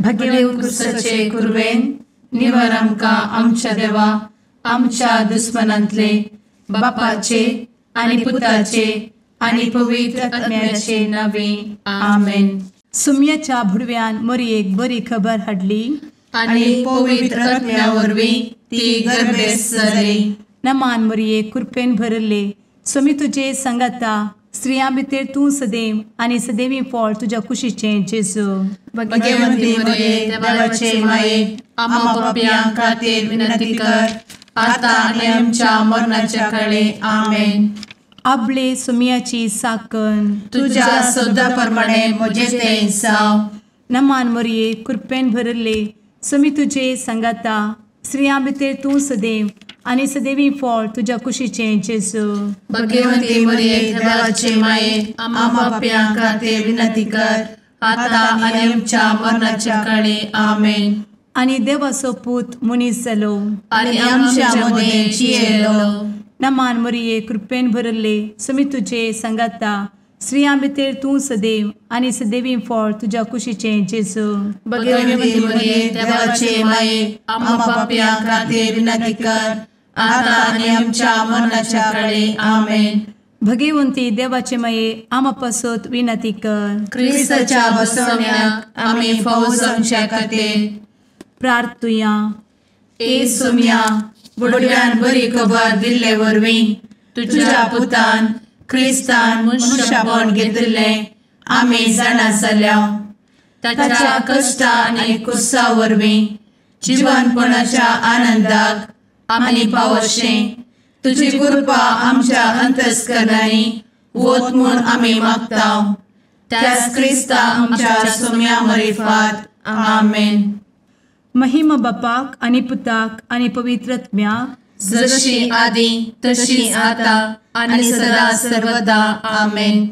भगेव कुरवेन निवर आमकां आमच्या देवा आमच्या दुस्मनांतले बापाचे आनी पुताचे आनी पवित्र आत्म्याचे नावे आमेन. सुम्याच्या भुडव्यान मोरयेक बरी खबर हाडली आनी पवित्र आत्म्या वरवीं ती गर्भेस्त जाली. नमान मोरये, कृपेन भरले, स्वामी तुजे संगाता, स्त्रियां भितर तूं सदैव आनी सदैवी फळ तुज्या कुशीचें जेजू. भगवंती मोरये, देवाचे माये, आम्हा पापयां खातीर विनंती कर आता आनी आमच्या मरणाच्या काळे. आमेन. आपले सुम्याची साकन तुज्या सदा प्रमाणे म्हजें तें जावं. नमान मोरये, कृपेन भरले, स्वामी तुजे संगाता, स्त्रियां भितर तूं सदैव आनी सदैवी फळ तुज्या कुशीचें जेजू. भगवंती मोरये, देवाचे माये, आम्हा पापयां खातीर विनंती कर आता आनी आमच्या मरणाच्या काळे. आमेन. आनी देवाचो पूत मनीस जालो आनी आमच्या मदें जियेलो. नमान मोरये, कृपेन भरले, स्वामी तुजे संगाता, स्त्रियां भितर तूं सदैव आनी सदैवी फळ तुज्या कुशीचें जेजू. भगवंती मोरये, देवाचे माये, आम्हा पापयां खातीर विनंती कर आता आनी आमच्या मरणाच्या काळे. आमेन. भगवंती देवाचे माये, आम्हा पासत विनंती कर. क्रिस्ताच्या बसवण्याक आमी फावो जावच्या खातीर प्रार्थुया. ए सुम्या, बुडव्यान बरी खबर दिल्ले वरवीं तुज्या पुतान क्रिस्तान मनशापण घेतिल्लें आमी जाणा जाल्या. ताच्या कश्टा आनी कुसा वरवीं जिवनपणाच्या आनंदाक आमी पावशें तुजी कृपा आमच्या अंतस्करणांनी वत म्हूण आमी मागता. त्याच क्रिस्ता आमच्या सुम्या मरिफात. आमेन. महिमा बापाक आनी पुताक आनी पवित्र आत्म्याक, जशी आदी तशी आता आनी सदा सर्वदा. आमेन.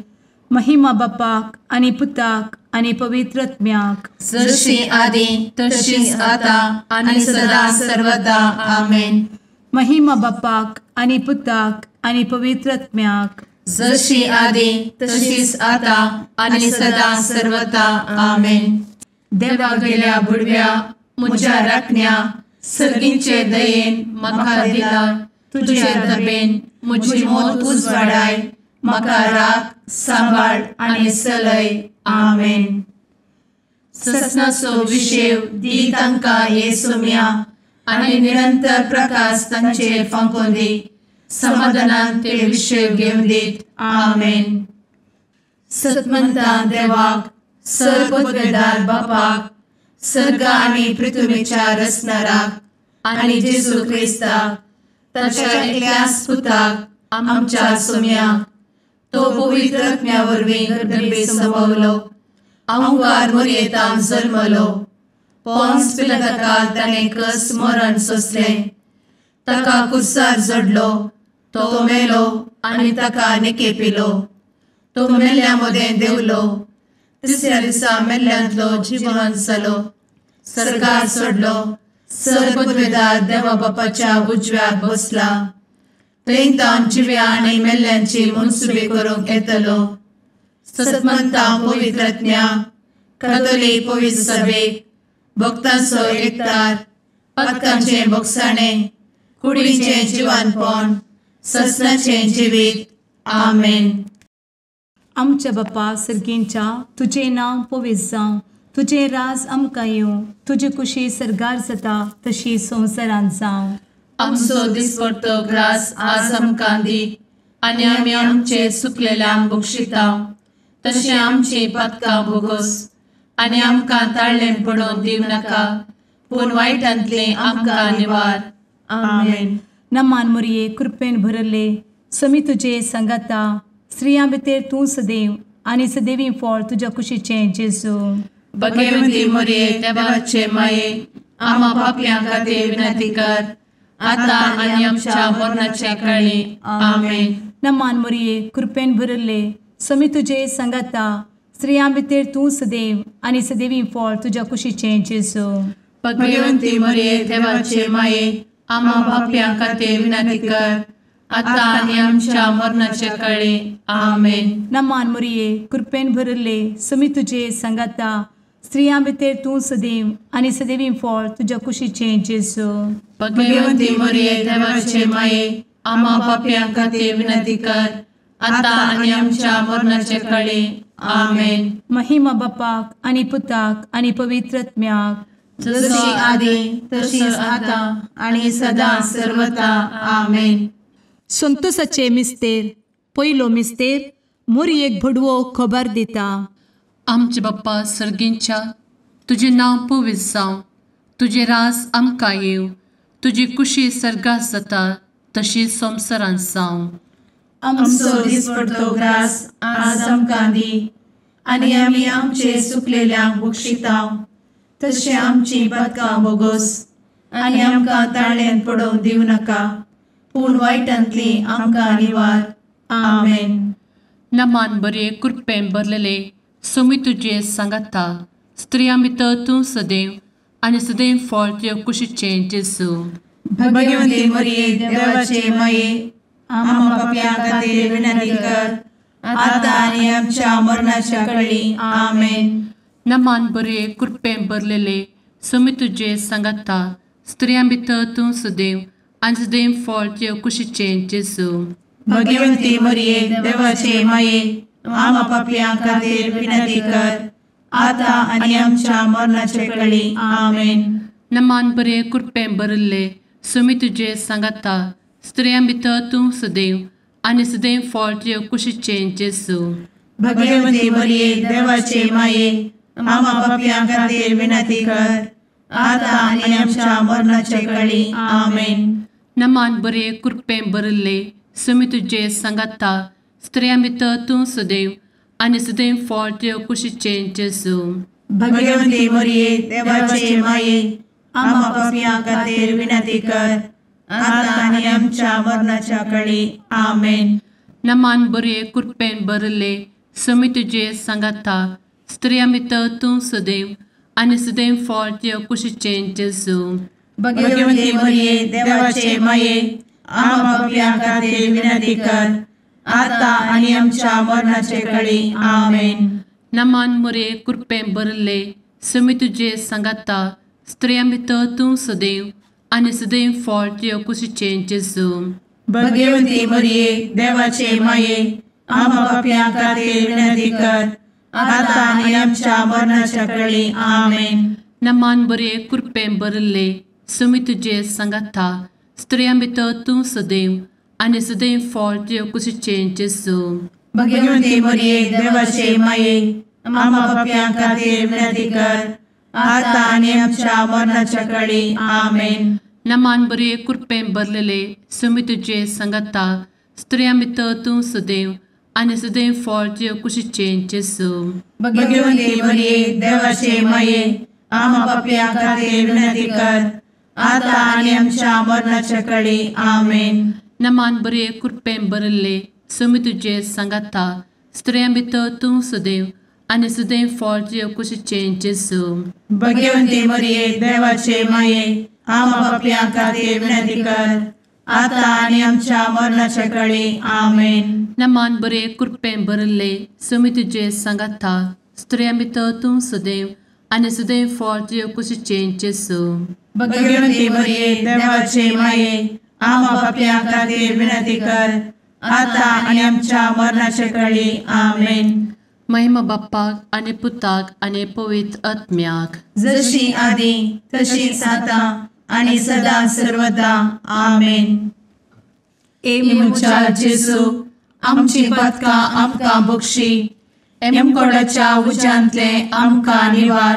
महिमा बापाक आनी पुताक आनी पवित्र आत्म्याक, जशी आदी तशी आता आनी सदा सर्वदा. आमेन. महिमा बापाक आनी पुताक आनी पवित्र आत्म्याक, जशी आदी तशीच आता आनी सदा सर्वदा. आमेन. देवा गेल्या बुडव्या म्हज्या राखण्या सर्गींचे दयेन म्हाका दिला तुजे दबेन म्हजी मोत उजवाडाय, म्हाका राख सांबाळ आनी चलय. आमेन. ससनाचो विशेव दी तांकां हे सुम्या आनी निरंतर प्रकाश तांचेर फांकोवन दी, समाधानान ते विशेव घेवन दीत. आमेन. सतमंता देवाक, सर्वपदवेदार बापाक, सर्ग आनी पृथ्वीच्या रचणाराक आनी जेजू क्रिस्ताक ताच्या एकल्याच पुताक आमच्या सुम्याक, तो पवित्र आत्म्या वरवीं गर्भे संभवलो, अहंकार मोरयेतान जल्मलो, पोन्स पिलाताकाल ताणें कस मरण सोंसलें, ताका कुर्सार जडलो, तो मेलो आनी ताका निकेपिलो, तो मेल्ल्या मदें देंवलो, तिसऱ्या दिसा मेल्ल्यांतलो जिवन जालो, सर्गार सोडलो, सर्वपदवेदार देवा बापाच्या उजव्याक बसला, थंय तावन जिव्या आनी मेल्ल्यांची मनसुबी करूंक येतलो. सतमंता पवित्र आत्म्या, कातोलीक पवित्र सभेक, भक्तांचो एकतार, पातकांचें भोगसाणें, कुडीचें जिवानपण, ससनाचें जिवीत. आमेन. आमच्या बापा सर्गींच्या, तुजें नांव पवित्र जावं, तुजें राज आमकां येवं, तुजी कुशी सर्गार जाता तशी संवसारांत जावं. आमचो दिसपडतो ग्रास आज आमकां दी आनी आमी आमचे सुकलेल्यांक बक्षिता तशें आमची पातकां भोगोस आनी आमकां ताळ्ळें पडोवन दिवं नाका, पूण वायटांतलें आमकां निवार. आमेन. नमान मोरये, कृपेन भरले, स्वामी तुजे संगाता, स्त्रियां भितर तूं सदैव आनी सदैवी फळ तुज्या कुशीचें जेजू. भगवंती मोरये, देवाचे माये, आम्हा पापयां खातीर विनंती कर आता आनी आमच्या मरणाच्या काळी. आमेन. नमान मोरये, कृपेन भरले, स्वामी तुजे संगाता, स्त्रियां भितर तूं सदैव आनी सदैवी फळ तुज्या कुशीचें जेजू. भगवंती मोरये, देवाचे माये, आम्हा पापयां खातीर विनंती कर आता आनी आमच्या मरणाच्या काळी. आमेन. नमान मोरये, कृपेन भरले, स्वामी तुजे संगाता, स्त्रियां भितर तूं सदैव आनी सदैवी फळ तुज्या कुशीचें जेजू। भगवंती मरिये देवाचे माये आम्हा पाप्यां खातीर विनंती कर आतां आनी आमच्या मरणाचे काळी। आमेन। महिमा बापाक आनी पुताक आनी पवित्र आत्म्याक, जशी आदी तशीच आतां आनी सदां सर्वता। आमेन। संतोषाचे मिस्तेर पयलो मिस्तेर मोरयेक भडवो खबर दिता। आमचे बाप्पा सर्गींच्या तुजें नांव पवित्र जावं, तुजें राज आमकां येवं, तुजी कुशी सर्गात जाता तशी संवसारांत जावं। आमचो दिसपडतो ग्रास आज आमकां दी आनी आमी आमचे चुकलेल्यांक बक्षिता तशें आमची पातकां बोगोस आनी आमकां ताळ्यांत पडोवंक दिवं नाका, पूण वायटांतली आमकां निवार। आमेन। नमान बरे कृपेन भरलेले सोमी तुजे सांगाता, स्त्रियां भितर तूं सदैव आनी सदैव फळ तुज्या कुशीचें जेजू। भगवंती मरिये देवाचे माये आम्हा पाप्यां खातीर विनंती कर आतां आनी आमच्या मरणाच्या काळी। आमेन। नमान बरे कृपेन भरलेले सोमी तुजे सांगाता, स्त्रियां भितर तूं सदैव आनी सदैव फळ तुज्या कुशीचें जेजू। भगवंती मरिये देवाचे माये आम्हा पाप्यां खातीर विनंती कर आतां आनी आमच्या मरणाच्या काळी। आमेन। नमान बरे कृपेन भरिल्ले सोमी तुजे सांगाता, स्त्रियां भितर तूं सदैव आनी सदैव फळ तुज्या कुशीचें जेजू। भगवंती मरिये देवाचे माये आम्हा पाप्यां खातीर विनंती कर आतां आनी आमच्या मरणाच्या काळी। आमेन। नमान बरे कृपेन भरिल्ले सोमी तुजे सांगाता, स्त्रियां भितर तूं सदैव आनी सदैव फळ तुज्या कुशीचें जेजू। भगवंती मरिये देवाचे माये आम्हा पाप्यां खातीर विनंती कर आतां आनी आमच्या मरणाच्या काळी। आमेन। नमान बरे कृपेन भरिल्ले सोमी तुजे सांगाता, स्त्रियां भितर तूं सदैव आनी सदैव फळ तुज्या कुशीचें जेजू। भगवंती मरिये देवाचे माये आम्हा पाप्यां खातीर विनंती कर आतां आनी आमच्या मरणाच्या काळी। आमेन। नमान मरिये कृपेन भरिल्ले सोमी तुजे सांगाता, स्त्रियां भितर तूं सदैव आनी सदैव फळ तुज्या कुशीचें जेजू। भगवंती मरिये देवाचे माये आम्हा पाप्यां खातीर विनंती कर आतां आनी आमच्या मरणाच्या काळी। आमेन। नमान बरे कृपेन भरिल्ले सोमी तुजे सांगाता, स्त्रियां भितर तूं सदैव आनी सदैव फळ तुज्या कुशीचें जेजू। भगवंती मरिये देवाचे माये आम्हा पाप्यां खातीर विनंती कर आतां आनी आमच्या मरणाच्या काळी। आमेन। नमान बरे कृपेन भरलेले सोमी तुजे सांगाता, स्त्रियां भितर तूं सदैव आनी सदैव फळ तुज्या कुशीचें जेजू। भगवंती मरिये देवाचे माये आम्हा पाप्यां खातीर विनंती कर आतां आनी आमच्या मरणाच्या काळी। आमेन। नमान बरे कृपेन भरिल्ले सोमी तुजे सांगाता, स्त्रियां भितर तूं सदैव आनी सदैव फळ तुज्या कुशीचें जेजू। भगवंती मरिये देवाचे माये आम्हा पाप्यां खातीर विनंती कर आतां आनी आमच्या मरणाच्या काळी। आमेन। नमान बरे कृपेन भरिल्ले सोमी तुजे सांगाता, स्त्रियां भितर तूं सदैव आनी सदैव फळ तुज्या कुशीचें जेजू। भगवंती मरिये देवाचे माये आम्हा पाप्यां खातीर विनंती कर आतां आनी आमच्या मरणाच्या काळी। आमेन। महिमा बाप्पाक आनी पुताक आनी पवित्र आत्म्याक, जशी आदी तशीच आतां आनी सदां सर्वदा। आमेन। ए म्हज्या जेजू आमची पातकां आमकां बक्षी, एमकोडाच्या उज्यांतले आमकां निवार,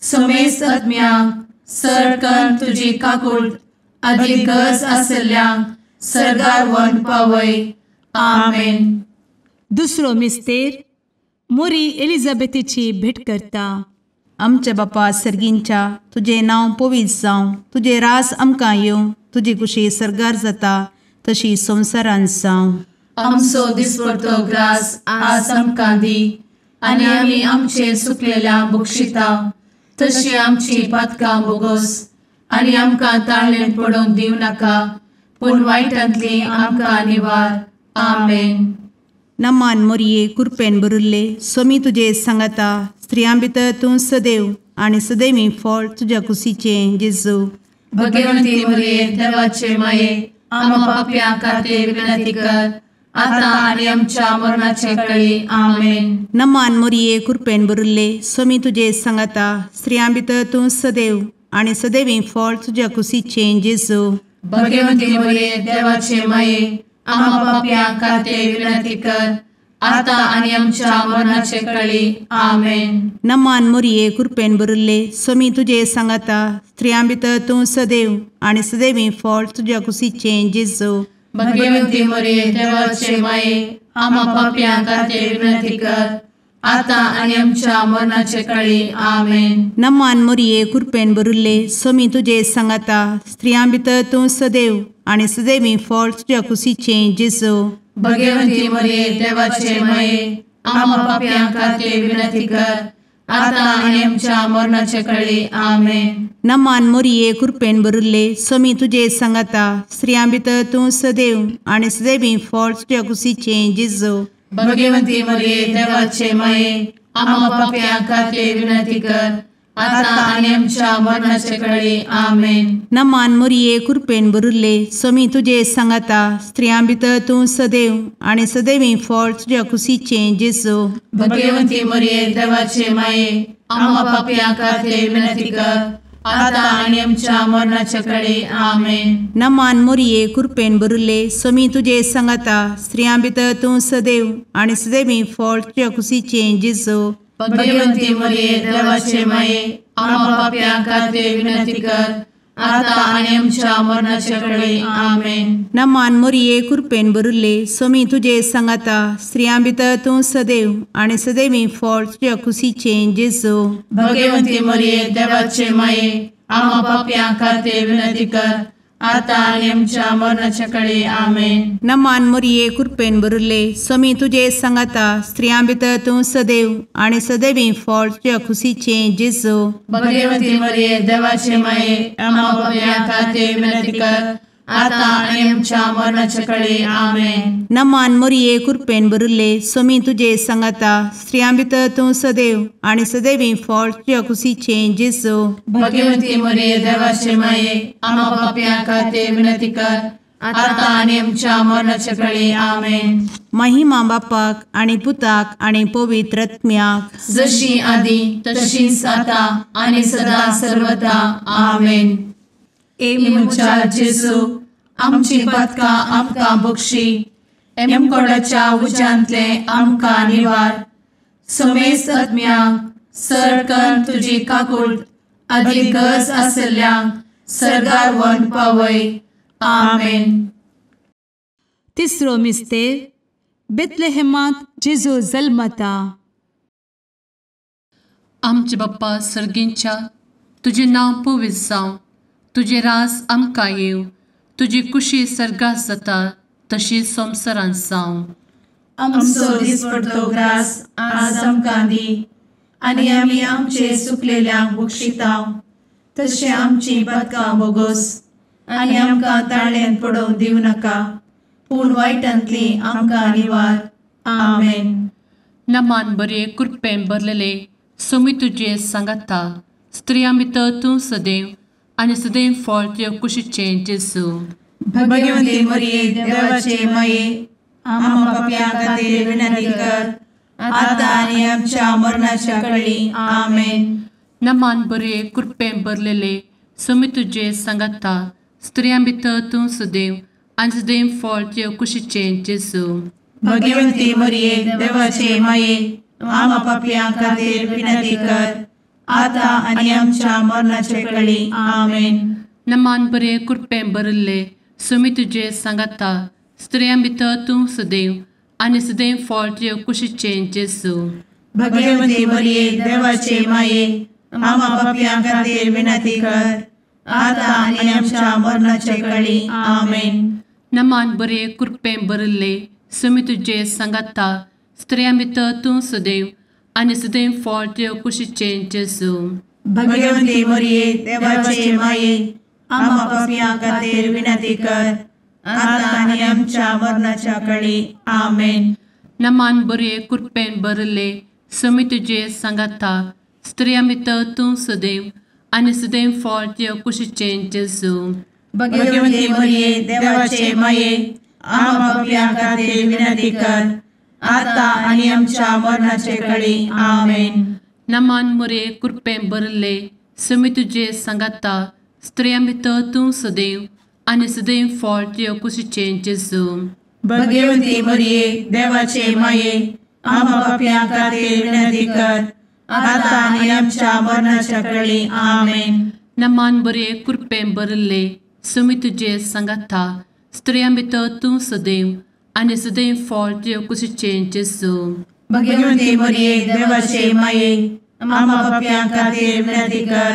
समेस्त आत्म्यांक सर तुजी काकूट आदी गरज आशिल्ल्यांक सर्गार व्हरून पावय। आमेन। दुसरो मिस्तेर मोरी एलिझाबेथीची भेट करता। आमच्या बापा सर्गींच्या तुजें नांव पवित्र जावं, तुजें रास आमकां येवं, तुजी कुशी सर्गार जाता तशी संवसारांत जावं। आमचो दिसपडतो ग्रास आज आमकां दी आनी आमी आमचे चुकलेल्यांक बक्षिता तशी आमची पातकां बोगोस आनी आमकां ताळ्ळेंत पडोवंक दिवं नाका, पूण वायटांतली आमकां निवार। आमेन। नमान मोरये कृपेन भरिल्ले स्वामी तुजे सांगाता, स्त्रियां भितर तूं सदैव आनी सदैवी फळ तुज्या कुशीचें जेजू। भगवंती मरिये देवाचे माये, आम्हा पाप्यां खातीर विनंती कर, आतां आनी आमच्या मरणाचे वेळी। आमेन। नमान मरिये, कृपेन भरिल्ले, स्वामी तुजे सांगाता, स्त्रियां भितर तूं सदैव आनी सदैवी फळ तुज्या कुशीचें जेजू। भगवंती मरिये देवाचे माये, आम्हा पाप्यां खातीर विनंती कर, आतां आनी आमच्या मरणाचे वेळी। आमेन। नमान मरिये, कृपेन भरिल्ले, स्वामी तुजे सांगाता, स्त्रियां भितर तूं सदैव आनी सदैवी फळ तुज्या कुशीचें जेजू। भगवंती मरिये देवाचे माये, आम्हा पाप्यां खातीर विनंती कर, आतां आनी आमच्या मरणाचे वेळी। आमेन। नमान मरिये, कृपेन भरिल्ले, स्वामी तुजे सांगाता, स्त्रियां भितर तूं सदैव आनी सदैवी फळ तुज्या कुशीचें जेजू। भगवंती मरिये देवाचे माये, आम्हा पाप्यां खातीर विनंती कर, आतां आनी आमच्या मरणाचे वेळी। आमेन। नमान मरिये, कृपेन भरिल्ले, स्वामी तुजे सांगाता, स्त्रियां भितर तूं सदैव आनी सदैवी फळ तुज्या कुशीचें जेजू। भगवंती मरिये देवाचे माये, आम्हा पाप्यां खातीर विनंती कर, आतां आनी आमच्या मरणाचे वेळी। आमेन। नमान मरिये, कृपेन भरिल्ले, स्वामी तुजे सांगाता, स्त्रियां भितर तूं सदैव आनी सदैवी फळ तुज्या कुशीचें जेजू। भगवंती मरिये देवाचे माये, आम्हा पाप्यां खातीर विनंती कर, आतां आनी आमच्या मरणाचे वेळी। आमेन। नमान मरिये, कृपेन भरिल्ले, स्वामी तुजे सांगाता, स्त्रियां भितर तूं सदैव आनी सदैवी फळ तुज्या कुशीचें जेजू। भगवंती मरिये देवाचे माये, आम्हा पाप्यां खातीर विनंती कर, आतां आनी आमच्या मरणाचे वेळी। आमेन। नमान मरिये, कृपेन भरिल्ले, स्वामी तुजे सांगाता, स्त्रियां भितर तूं सदैव आनी सदैवी फळ तुज्या कुशीचें जेजू। भगवंती मरिये देवाचे माये, आम्हा पाप्यां खातीर विनंती कर, आतां आनी आमच्या मरणाचे वेळी। आमेन। नमान मरिये, कृपेन भरिल्ले, स्वामी तुजे सांगाता, स्त्रियां भितर तूं सदैव आनी सदैवी फळ तुज्या कुशीचें जेजू। भगवंती मरिये देवाचे माये, आम्हा पाप्यां खातीर विनंती कर, आतां आनी आमच्या मरणाचे वेळी। आमेन। नमान मरिये, कृपेन भरिल्ले, स्वामी तुजे सांगाता, स्त्रियां भितर तूं सदैव आनी सदैवी फळ तुज्या कुशीचें जेजू। भगवंती मरिये देवाचे माये, आम्हा पाप्यां खातीर विनंती कर, आतां आनी आमच्या मरणाचे वेळी। आमेन। महिमा बापाक आनी पुताक आनी पवित्र आत्म्याक, जशी आदी तशीच आतां आनी सदा सर्वदा। आमेन। ए म्हज्या जेजू, आमची पातकां आमकां बक्षी, एमकोडाच्या उज्यांतले आमकां निवार, समेस्त आत्म्यांक सरकन तुजी काकूट आदी गरज आसल्ल्यांक सर्गार व्हरून पावय। आमेन। तिसरो मिस्तेर, बेथलेहेमांत जेजू जल्मता। आमचे बाप्पा सर्गींच्या, तुजें नांव पवित्र जावं, तुजें राज आमकां येवं, तुजी कुशी सर्गात जाता तशी संवसारांत जावं। आमचो दिसपडतो ग्रास आज आमकां दी, आनी आमी आमचे सुकलेल्यांक बक्षितांव, तशें आमची पातकां बोगोस, आनी आमकां ताळ्यान पडोवंक दिवं नाका, पूण वायटांतली आमकां निवार। आमेन। नमान बरे कृपेन भरलेले, स्वामी तुजे सांगाता, स्त्रियां भितर तूं सदैव आनी सदैव फळ तुज्या कुशीचें जेजू। भगवंती मरिये देवाचे माये, आम्हा पाप्यां खातीर विनंती कर, आतां आनी आमच्या मरणाच्या वेळी। आमेन। नमान बरे कृपेन भरलेले, स्वामी तुजे सांगाता, स्त्रियां भितर तूं सदैव आनी सदैव फळ तुज्या कुशीचें जेजू। भगवंती मरिये देवाचे माये, आम्हा पाप्यां खातीर विनंती कर, आतां आनी आमच्या मरणाचे वेळी। आमेन। नमान बरे कृपेन भरिल्ले, स्वामी तुजे सांगाता, स्त्रियां भितर तूं सदैव आनी सदैव फळ तुज्या कुशीचें जेजू। भगवंती मरिये देवाचे माये, आम्हा पाप्यां खातीर विनंती कर, आतां आनी आमच्या मरणाचे वेळी। आमेन। नमान बरे कृपेन भरिल्ले, स्वामी तुजे सांगाता, स्त्रियां भितर तूं सदैव आनी सदैव फळ तुज्या कुशीचें जेजू। भगवंती मरिये देवाचे माये, आम्हा पाप्यां खातीर विनंती कर, आतां आनी आमच्या मरणाच्या वेळी। आमेन। नमान बरे कृपेन भरिल्ले, समी तुजे सांगाता स्त्रियां भितर तूं सदैव आनी सदैव फळ तुज्या कुशीचें जेजू. भगवती मरिये देवाचे माये आम्हा पाप्यां खातीर विनंती कर आता आनी आमच्या मरणाचे कळी. आमेन. नमान मोरये कृपेन भरिल्ले समी तुजे सांगाता स्त्रियां भितर तूं सदैव आनी सदैव फळ तुज्या कुशीचें जेजू. भगवती मरिये देवाचे माये आम्हा पाप्यां खातीर विनंती कर आता आनी आमच्या मरणाच्या कळी. आमेन. नमान बरे कृपेन भरिल्ले समी तुजे सांगाता स्त्रियां भितर तूं सदैव आनी सदैव फळ तुज्या कुशीचें जेजू. भगवती मरिये देवाचे माये आम्हा पाप्यां खातीर विनंती कर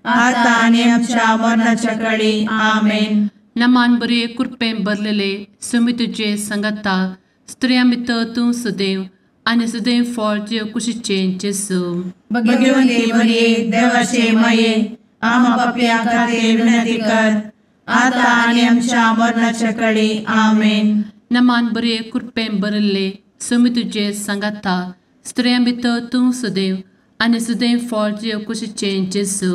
आता आनी आमच्या मरणाच्या कळी. आमेन. नमान बरे कृपेन भरलेले समी तुजे सांगाता स्त्रियां भितर तूं सदैव आनी सदैव फळ तुज्या कुशीचें जेजू. भगवती मरिये देवाचे माये आम्हा पाप्यां खातीर विनंती कर आता आनी आमच्या मरणाच्या कळी. आमेन. नमान बरे कृपेन भरिल्ले समी तुजे सांगाता स्त्रियां भितर तूं सदैव आनी सदैव फळ तुज्या कुशीचें जेजू.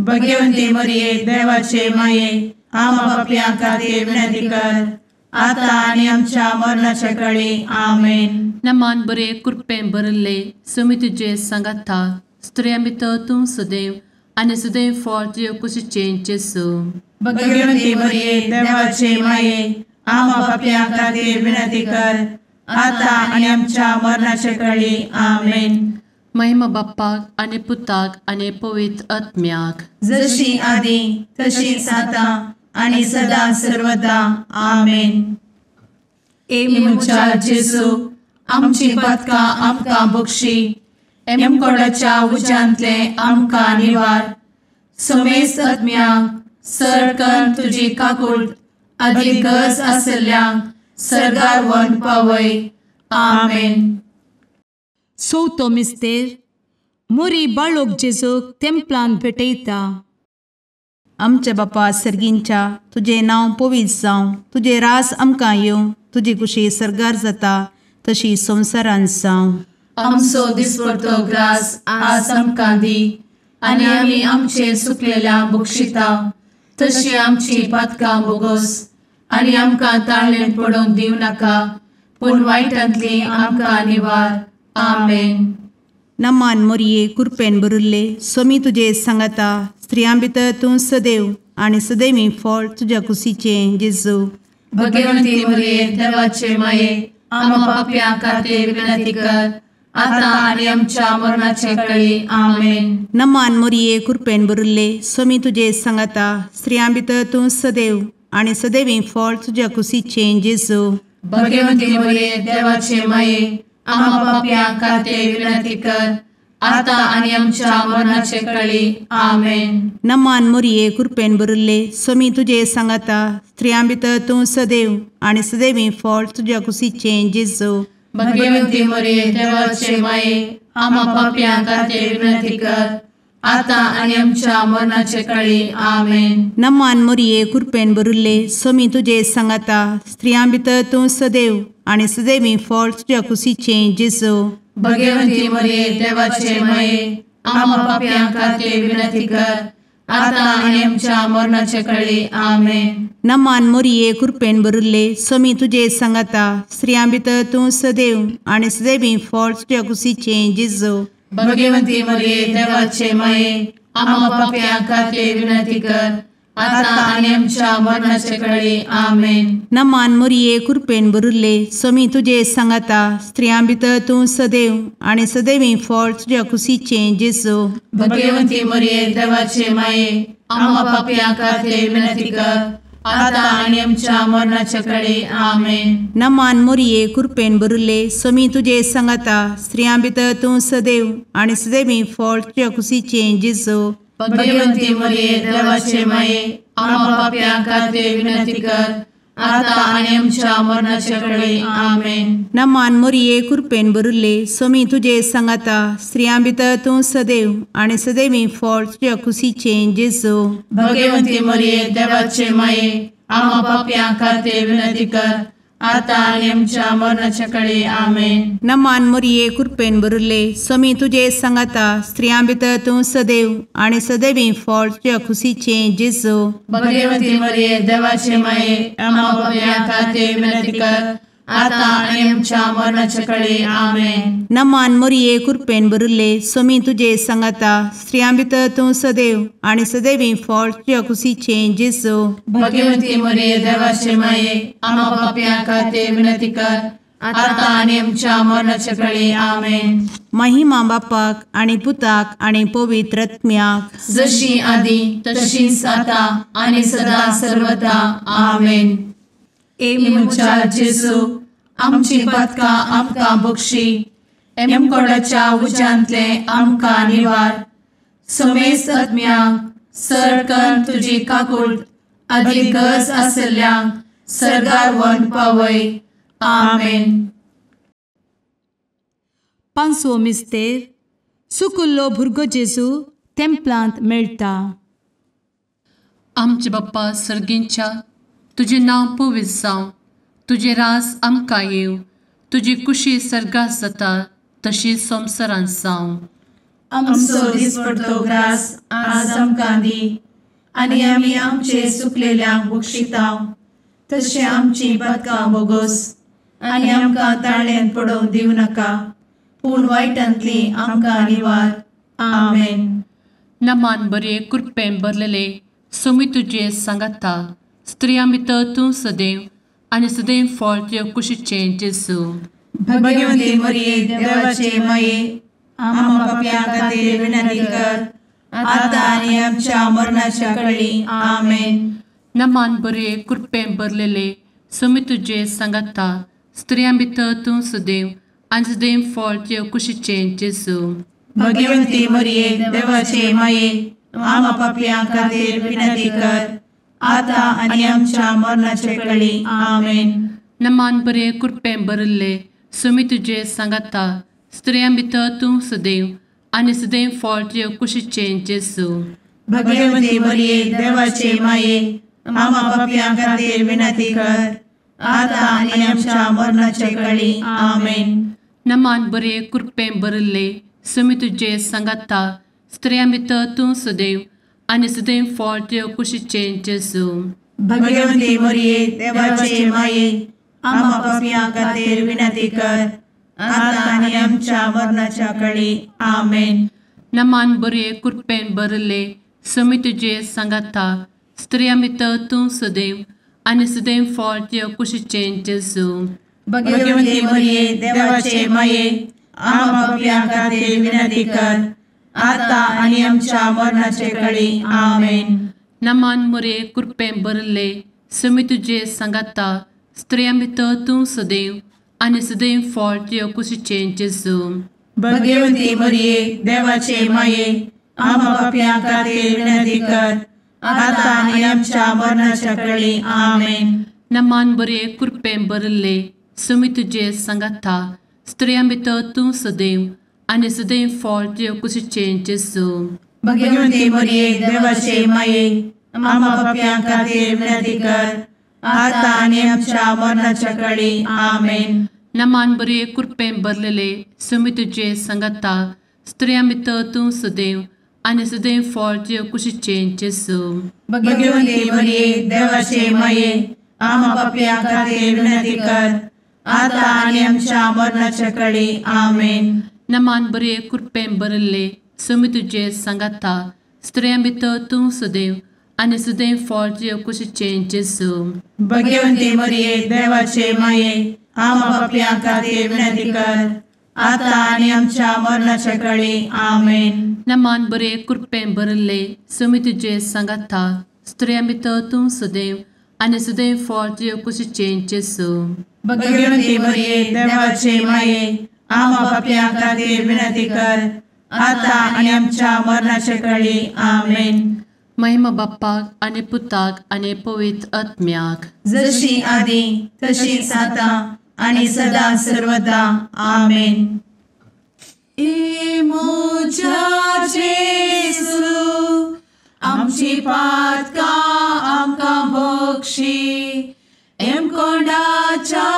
भगवती मरिये देवाचे माये आम्हा पाप्यां खातीर विनंती कर आता आनी आमच्या मरणाच्या कळी. आमेन. नमान बरे कृपेन भरिल्ले समी तुजे सांगाता स्त्रियां भितर तूं सदैव आनी सदैव फळ तुज्या कुशीचें जेजू. भगवती मरिये देवाचे माये आम्हा पाप्यां खातीर विनंती कर आता आनी आमच्या मरणाच्या कळी. आमेन. महिमा बाप्पाक आनी पुताक आनी पवित्र आत्म्याक, जशी आदी तशीच आता आनी सदा सर्वदा. आमेन. ए म्हज्या जेजू आमची पातकां आमकां बक्षी, एमकोडाच्या उज्यांतले आमकां निवार, समेस्त आत्म्यांक सरकन तुजी काकूट आदी गरज आसल्ल्यांक सर्गार व्हरून पावय. आमेन. चवथो मिस्तेर मोरी बाळोक जेजूक तेंपलान भेटयता. आमच्या बापा सर्गींच्या तुजें नांव पवित्र जावं, तुजें रास आमकां येवं, तुजी कुशी सर्गार जाता तशी संवसारांत जावं. आमचो दिसपडतो ग्रास आज आमकां दी आनी आमी आमचे सुकलेल्या बक्षिता तशी आमची पातकां बोगोस आनी आमकां ताळेन पडोवंक दिवं नाका, पूण वायटांतली आमकां निवार. आमेन. नमान मोरये कृपेन भरिल्ले स्वामी तुजे सांगाता स्त्रियां भितर तूं सदैव आनी सदैवी फळ तुज्या कुशीचें जेजू. भगवती मोरये देवाचे माये आम्हा पाप्यां खातीर विनंती कर आता आनी आमच्या मरणाचे कळी. आमेन. नमान मोरये कृपेन भरिल्ले स्वामी तुजे सांगाता स्त्रियां भितर तूं सदैव आनी सदैवी फळ तुज्या कुशीचें जेजू. भगवती मोरये देवाचे माये आम्हा पाप्यां खातीर विनंती कर आता आनी आमच्या मरणाचे कळी. आमेन. नमान मोरये कृपेन भरिल्ले स्वामी तुजे सांगाता स्त्रियां भितर तूं सदैव आनी सदैवी फळ तुज्या कुशीचें जेजू. भगवती मोरये देवाचे माये आम्हा पाप्यां खातीर विनंती कर आता आनी आमच्या मरणाचे कळी. आमेन. नमान मोरये कृपेन भरिल्ले स्वामी तुजे सांगाता स्त्रियां भितर तूं सदैव आनी सदैवी फळ तुज्या कुशीचें जेजू. भगवती मोरये देवाचे माये आम्हा पाप्यां खातीर विनंती कर आता आनी आमच्या मरणाचे कळी. आमेन. नमान मोरये कृपेन भरिल्ले स्वामी तुजे सांगाता स्त्रियां भितर तूं सदैव आनी सदैवी फळ तुज्या कुशीचें जेजू. भगवती मोरये देवाचे माये आम्हा पाप्यां खातीर विनंती कर आता आनी आमच्या मरणाचे कळी. आमेन. नमान मोरये कृपेन भरिल्ले स्वामी तुजे सांगाता स्त्रियां भितर तूं सदैव आनी सदैवी फळ तुज्या कुशीचें जेजू. भगवती मोरये देवाचे माये आम्हा पाप्यां खातीर विनंती कर आता आनी आमच्या मरणाचे कळी. आमेन. नमान मोरये कृपेन भरिल्ले स्वामी तुजे सांगाता स्त्रियां भितर तूं सदैव आनी सदैवी फळ तुज्या कुशीचें जेजू. भगवती मोरये देवाचे माये आम्हा पाप्यां खातीर विनंती कर आता आनी आमच्या मरणाचे कळी. आमेन. नमान मोरये कृपेन भरिल्ले स्वामी तुजे सांगाता स्त्रियां भितर तूं सदैव आनी सदैवी फळ तुज्या कुशीचें जेजू. भगवती मोरये देवाचे माये आम्हा पाप्यां खातीर विनंती कर आतां आनी आमच्या मरणाच्या कळे. आमेन. नमान मोरये कृपेन भरिल्ले स्वामी तुजे सांगाता, स्त्रियां भितर तूं सदैव आनी सदैवी फळ तुज्या खुशीचें जेजू. भगवती मरिये देवाचे माये, आम्हा पाप्यां खातीर विनंती कर, आतां आनी आमच्या मरणाच्या कळे. आमेन. नमान मोरये कृपेन भरिल्ले स्वामी तुजे सांगाता, स्त्रियां भितर तूं सदैव आनी सदैवी फळ तुज्या खुशीचें जेजू. भगवती मरिये देवाचे माये, आम्हा पाप्यां खातीर विनंती कर, आतां आनी आमच्या मरणाच्या कळे. आमेन. महिमा बापाक आनी पुताक आनी पवित्र आत्म्याक, जशी आदी तशीच आतां आनी सदा सर्वदा. आमेन. ए म्हज्या जेजू, आमची पातकां आमकां बक्षी, एमकोडाच्या उज्यांतले आमकां निवार, समेस्त आत्म्यांक सरकन तुजी काकूट आदी गरज आशिल्ल्यांक सर्गार व्हरून पावय. आमेन. पांचवो मिस्तेर सुकुल्लो भुरगो जेजू तेंपलांत मेळटा. आमचे बाप्पा सर्गींच्या, तुजें नांव पवित्र जावं, तुजें राज आमकां येवं, तुजी कुशी सर्गात जाता तशी संवसारांत जावं. आमचो दिसपडतो ग्रास आज आमकां दी, आनी आमी आमचे सुकलेल्यांक बक्षिता तशें आमची पातकां बोगोस, आनी आमकां ताळ्यांत पडोवंक दिवं नाका, पूण वायटांतली आमकां निवार. आमेन. नमान बरे कृपेन भरलेले स्वामी तुजे सांगाता, स्त्रियां भितर तूं सदैव आनी सदैव फळ तुज्या कुशीचें जेजू. भगवती मरिये देवाचे माये, आम्हा पाप्यां खातीर विनंती कर, आतां आनी आमच्या मरणाच्या कळी. आमेन. नमान बरे कृपेन भरलेले स्वामी तुजे सांगाता, स्त्रियां भितर तूं सदैव आनी सदैव फळ तुज्या कुशीचें जेजू. भगवती मरिये देवाचे माये, आम्हा पाप्यां खातीर विनंती कर, आतां आनी आमच्या मरणाच्या कळी. आमेन. नमान बरे कृपेन भरिल्ले स्वामी तुजे सांगाता, स्त्रियां भितर तूं सदैव आनी सदैव फळ तुज्या कुशीचें जेजू. भगवती मरिये देवाचे माये, आम्हा पाप्यां खातीर विनंती कर, आतां आनी आमच्या मरणाच्या कळी. आमेन. नमान बरे कृपेन भरिल्ले स्वामी तुजे सांगाता, स्त्रियां भितर तूं सदैव आनी सदैव फळ तुज्या कुशीचें जेजू. भगवती मरिये देवाचे माये, आम्हा पाप्यां खातीर विनंती कर, आतां आनी आमच्या मरणाच्या कळी. आमेन. नमान बरे कृपेन भरिल्ले स्वामी तुजे सांगाता, स्त्रियां भितर तूं सदैव आनी सदैव फळ तुज्या कुशीचें जेजू. भगवती मरिये देवाचे माये, आम्हा पाप्यां खातीर विनंती कर, आतां आनी आमच्या मरणाचे कळी. आमेन. नमान मरिये कृपेन भरिल्ले स्वामी तुजे सांगाता, स्त्रियां भितर तूं सदैव आनी सदैव फळ तुज्या कुशीचें जेजू. भगवती मरिये देवाचे माये, आम्हा पाप्यां खातीर विनंती कर, आतां आनी आमच्या मरणाच्या कळी. आमेन. नमान बरे कृपेन भरिल्ले स्वामी तुजे सांगाता, स्त्रियां भितर तूं सदैव आनी सदैव फळ तुज्या कुशीचें जेजू. भगवती मरिये देवाचे माये, आम्हा पाप्यां खातीर विनंती कर, आतां आनी आमच्या मरणाच्या कळी. आमेन. नमान बरे कृपेन भरलेले स्वामी तुजे सांगाता, स्त्रियां भितर तूं सदैव आनी सदैव फळ तुज्या कुशीचें जेजू. भगवती मरिये देवाचे माये, आम्हा पाप्यां खातीर विनंती कर, आतां आनी आमच्या मरणाच्या कळी. आमेन. नमान बरे कृपेन भरिल्ले स्वामी तुजे सांगाता, स्त्रियां भितर तूं सदैव आनी सदैव फळ तुज्या कुशीचें जेजू. भगवती मरिये देवाचे माये, आम्हा पाप्यां खातीर विनंती कर, आतां आनी आमच्या मरणाच्या कळी. आमेन. नमान बरे कृपेन भरिल्ले स्वामी तुजे सांगाता, स्त्रियां भितर तूं सदैव आनी सदैव फळ तुज्या कुशीचें जेजू. भगवती मरिये देवाचे माये, आम्हा पाप्यां खातीर विनंती कर, आतां आनी आमच्या मरणाच्या कळी. आमेन. महिमा बाप्पाक आनी पुताक आनी पवित्र आत्म्याक, जशी आदी तशीच आतां आनी सदा सर्वदा. आमेन. ए म्हज्या जेजू, आमची पातकां आमकां बक्षी, एमकोंडाच्या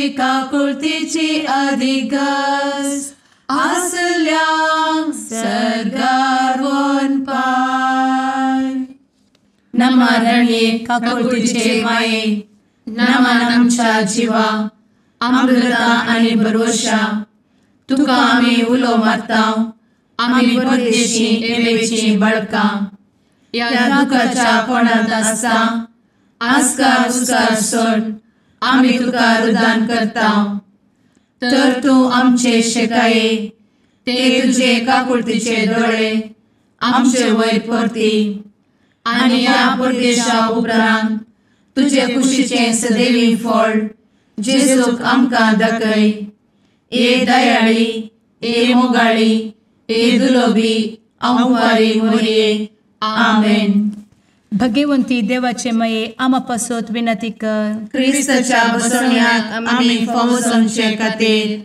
तुजी काकुळतीची अधिगस आसल्यांक सर्गार वनपाय. नमा रणये काकुळतीचे माये, नमन आमच्या जिवा, अमृता आनी भरवशा, तुका आमी उलो मारता, आमी परदेशी एवेची बळकां, ह्या दुखाच्या कोणांत आसता आस्कार उस्कार सोड आमी तुका रुदान करता. तर तूं आमचे शेकाये ते तुजे काकुळतीचे दोळे आमचे वयर परती आनी ह्या परदेशा उपरांत तुजे कुशीचें सदैवी फळ जेजूक आमकां दाखय. ए दयाळी, ए मोगाळी, ए दुलोबी अंवारी मोरये. आमेन. भगवंती देवाचे मये आमा पासत विनंती कर. क्रिस्ताच्या बसवण्याक आमी फावो जावचे खातीर.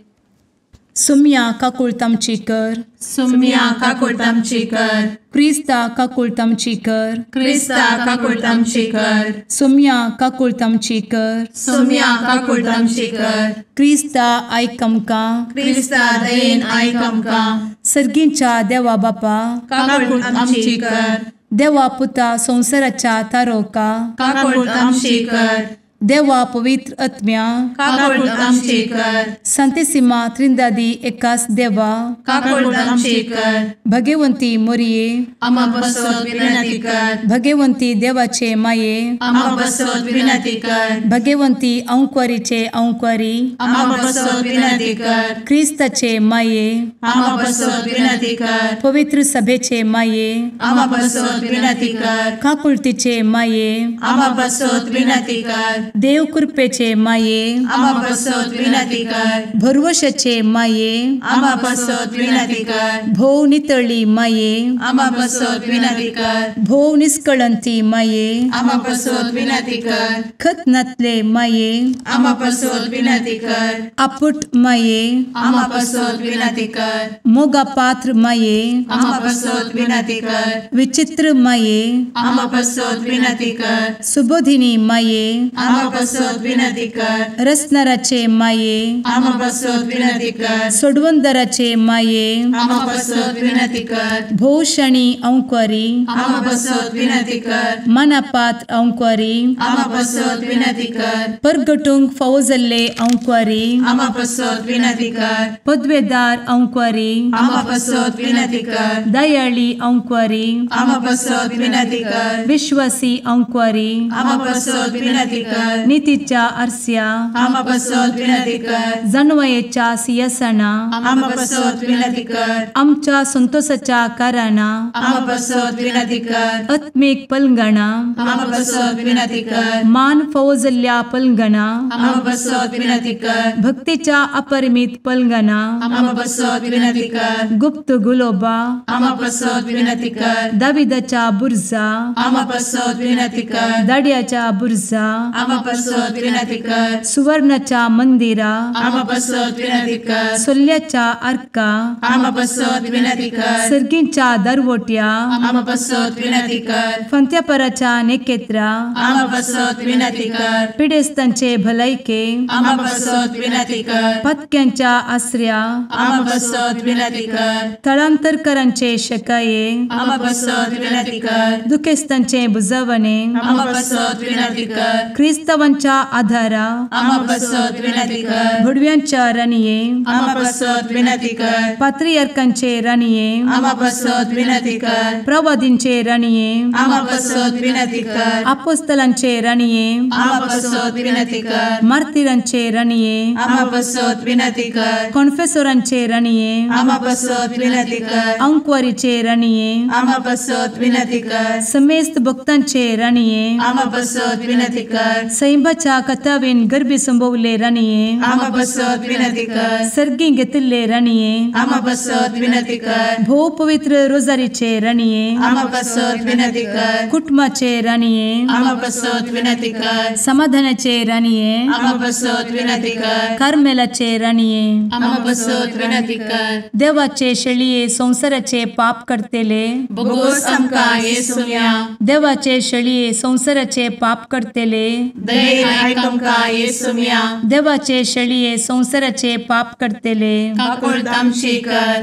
सुम्या काकुळट आमची कर. सुम्या काकुळट आमची कर. क्रिस्ता काकुळट आमची कर. क्रिस्ता काकुळट आमची कर. सुम्या काकुळट आमची कर. सुम्या काकुळट आमची कर. क्रिस्ता आयक आमकां. क्रिस्ता दयेन आयक आमकां. सर्गींच्या देवा बापा काकुळट आमची कर. देवा पुता संवसाराच्या तारोका काकुळट आमची कर. देवा पवित्र आत्म्या काकुळट आमची कर. संतेसिमा त्रिंदादी एकास देवा काकुळट आमची कर. भगवंती मोरये आमा पासत विनंती कर. भगवंती देवाचे माये आमा पासत विनंती कर. भगवंती अंकुरीचे अंकुरी आमा पासत विनंती कर. क्रिस्ताचे माये आमा पासत विनंती कर. पवित्र सभेचे माये आमा पासत विनंती कर. काकुळतीचे माये आमा पासत विनंती कर. देव कृपेचे माये आमा पासत विनंती कर. भरवशाचे माये आमा पासत विनंती कर. भोव नितळी माये आमा पासत विनंती कर. भोव निष्कळंती माये आमा पासत विनंती कर. खतनातले माये आमा पासत विनंती कर. आपुट माये आमा पासत विनंती कर. मोगा पात्र माये आमा पासत विनंती कर. विचित्र माये आमा पासत विनंती कर. सुबोधिनी माये आमा पासत विनंती कर. रसनाराचे माये आमा पासत विनंती कर. सोडवंदराचे माये आमा पासत विनंती कर. भोवशणी अंकुरी आमा पासत विनंती कर. मनापात्र अंकुरी आमा पासत विनंती कर. परगटूंक फावो जाल्ले अंकुरी आमा पासत विनंती कर. पदवेदार अंकुरी आमा पासत विनंती कर. दयाळी अंकुरी आमा पासत विनंती कर. विश्वासी अंकुरी आमा पासत विनंती कर. नितीच्या आरस्या आमा पासत विनंती कर. जानवयेच्या सिंहासना आमा पासत विनंती कर. आमच्या संतोषाच्या कारणा आमा पासत विनंती कर. आत्मीक पलंगणा आमा पासत विनंती कर. मान फावो जाल्ल्या पलंगणा आमा पासत विनंती कर. भक्तीच्या अपरिमित पलंगणा आमा पासत विनंती कर. गुप्त गुलोबा आमा पासत विनंती कर. दाविदाच्या बुर्जा आमा पासत विनंती कर. दाड्याच्या बुर्जा आमा पासत विनंती कर. सुवर्णाच्या मंदिरा आमा पासत विनंती कर. सोल्ल्याच्या आर्का आमा पासत विनंती कर. सर्गींच्या दरवट्या आमा पासत विनंती कर. फंत्यापराच्या नेकेत्रा आमा पासत विनंती कर. पिडेस्तांचे भलायके आमा पासत विनंती कर. पत्क्यांच्या आसऱ्या आमा पासत विनंती कर. थळांतरकरांचे शकाये आमा पासत विनंती कर. दुखेस्तांचे बुजवणे आमा पासत विनंती कर. क्रिस्तावांच्या आधारा आमा पासत विनंती कर. भुडव्यांच्या राणये आमा पासत विनंती कर. पात्रियार्कांचे राणये आमा पासत विनंती कर. प्रवादींचे राणये आमा पासत विनंती कर. आपोस्तलांचे राणये आमा पासत विनंती कर. मार्तिरांचे राणये आमा पासत विनंती कर. कॉन्फेसोरांचे राणये आमा पासत विनंती कर. अंकुवारीचे राणये आमा पासत विनंती कर. समेस्त भक्तांचे राणये आमा पासत विनंती कर. सैंबाच्या कथावेन गर्भी संभवले राणये आमा पासत विनंती कर. सर्गी घेतिल्ले राणये आमा पासत विनंती कर. भोव पवित्र रोजारीचे राणये आमा पासत विनंती कर. कुटुंबाचे राणये आमा पासत विनंती कर. समाधानाचे राणये आमा पासत विनंती कर. कार्मेलाचे राणये आमा पासत विनंती कर. देवाचे शेळये संवसाराचे पाप करतेले बोगोस आमकां येसुम्या देवाचे शेळये संवसाराचे पाप करतेले दयेन आयक आमकां येसुम्या। देवाचे शेळये संवसाराचे पाप करतले काकुळट आमची कर।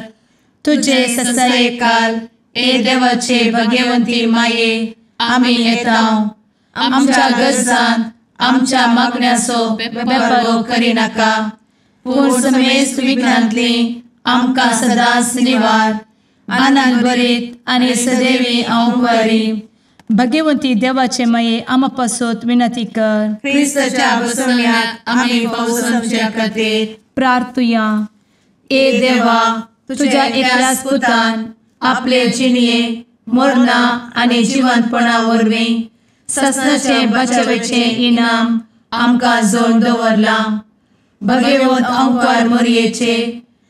तुजे ससायेकाल ए देवाचे भगवंती माये आमी येता आमच्या गरजान आमच्या मागण्याचो बेपर्वो करिनाका पूण समेस्त विघ्नांतली आमकां सदांच निवार। आनंद भरीत आनी सदैवी अंवकारी भगवंती देवाचे माये आमा पासत विनंती कर। क्रिस्ताच्या बसवण्याक आमी पावसाच्या खातीर प्रार्थुया। ए देवा तुझ्या एकल्याच पुतान आपले जिणये मरणा आनी जिवंतपणा वरवीं ससनाचे बचावेचे इनाम आमकां जोडून दवरलां। भगवंत अंकार मोरयेचे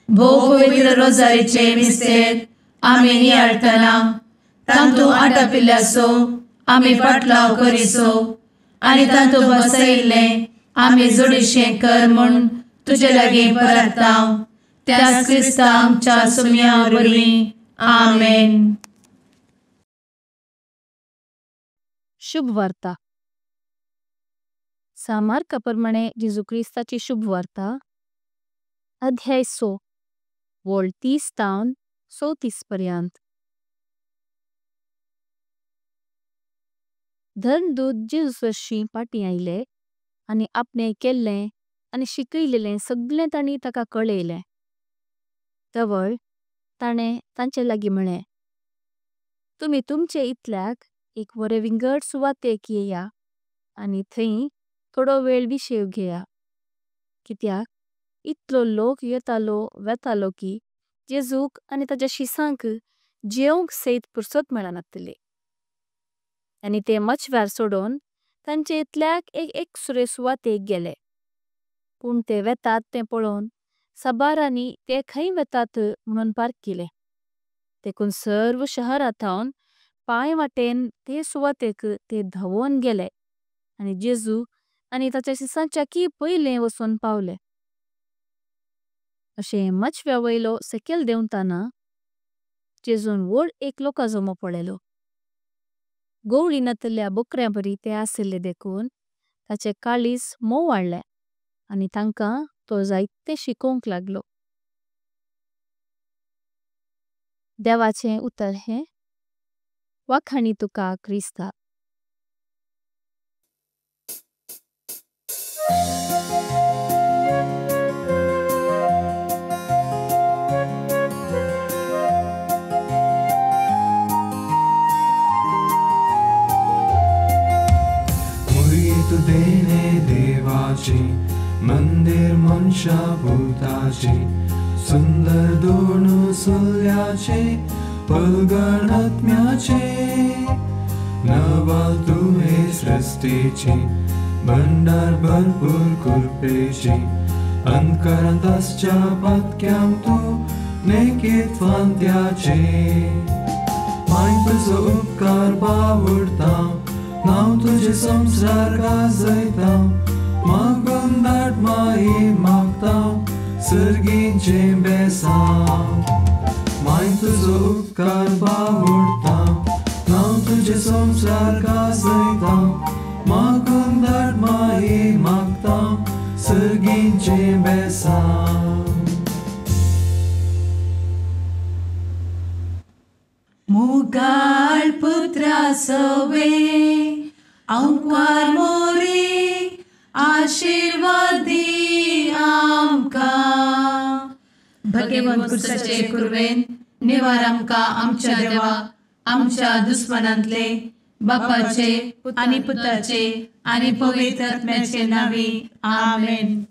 भोव पवित्र रोजारीचे मिस्तेर आमी नियाळटना तांतू आटापिल्ल्याचो आमी पाटलाव करिसो आनी तांतू बसयिल्लें आमी जोडीशें कर म्हूण तुजे लागीं परता त्याच क्रिस्ता आमच्या सुम्या वरवीं आमेन। शुभ वार्ता। सामार्का प्रमाणे जेजू क्रिस्ताची शुभ वार्ता अध्याय 6 वळ 30 तावन 34 पर्यंत। धर्मदूत जेजू पाटी आयले आनी आपणे केल्ले आनी शिकयलेले सगळे ताणी ताका कळयले। तवळ ताणे तांचे लागी म्हळे, तुमी तुमचे इतल्याक एक वरे विंगड सुवातेक येया आनी थई थोडो वेळ विशेव घेया। कित्याक इतलो लोक येतालो वेतालो की जेजूक आनी ताच्या शिसांक जेवंक सयत पुरसत मेळनातले। आनी ते मचव्यार सोडून तांचे इतल्याक एक एकसुरे सुवातेक गेले। पण ते वेतात ते पळोन सबारांनी ते खाई वेतात म्होनों पार्क केले। तेकुन सर्व शहराथावन पाय वाटें ते सुवातेक ते धावों गेले आनी जेजू आनी ताच्या शिसांच्या की पहले वसों पावले। अशे मचव्या वैलो सेकेल देवताना जेजून वड एक लोका जमो पळेलो। गोवली नातल्या बोकऱ्यां परी ते आसिले देखून ताचे कालिस मोव वाडले आनी तांका तो जायते शिकोंक लागलो। देवाचे उतर हे वाखाणी तुका क्रिस्ता। देणे देवाचे मंदिर मनशा भूताचे सुंदर दोन सुल्याचे पलगणात्म्याचे नवाल तुहे सृष्टीचे भंडार भरपूर कृपेचे अंतकरांत आसच्या पातक्यांक तूं नेकीत फांत्याचे माय तुजो उपकार बावडता नांव तुझे संसार गाजयता मागून धाड माई मागता सर्गींचें बेसांव माय तुजो उपकार बावडता नांव तुझे संसार गाजयता मागून धाड माई मागता सर्गींचें बेसांव। मुगाळ पुत्रा सवे अंकार मोरे आशीर्वादी आमकां। भगवंत पुरसाचे कुर्वेन निवार आमकां आमच्या देवा आमच्या दुस्मनांतले बापाचे आनी पुताचे आनी पवित्र आत्म्याचे नांवी आमेन।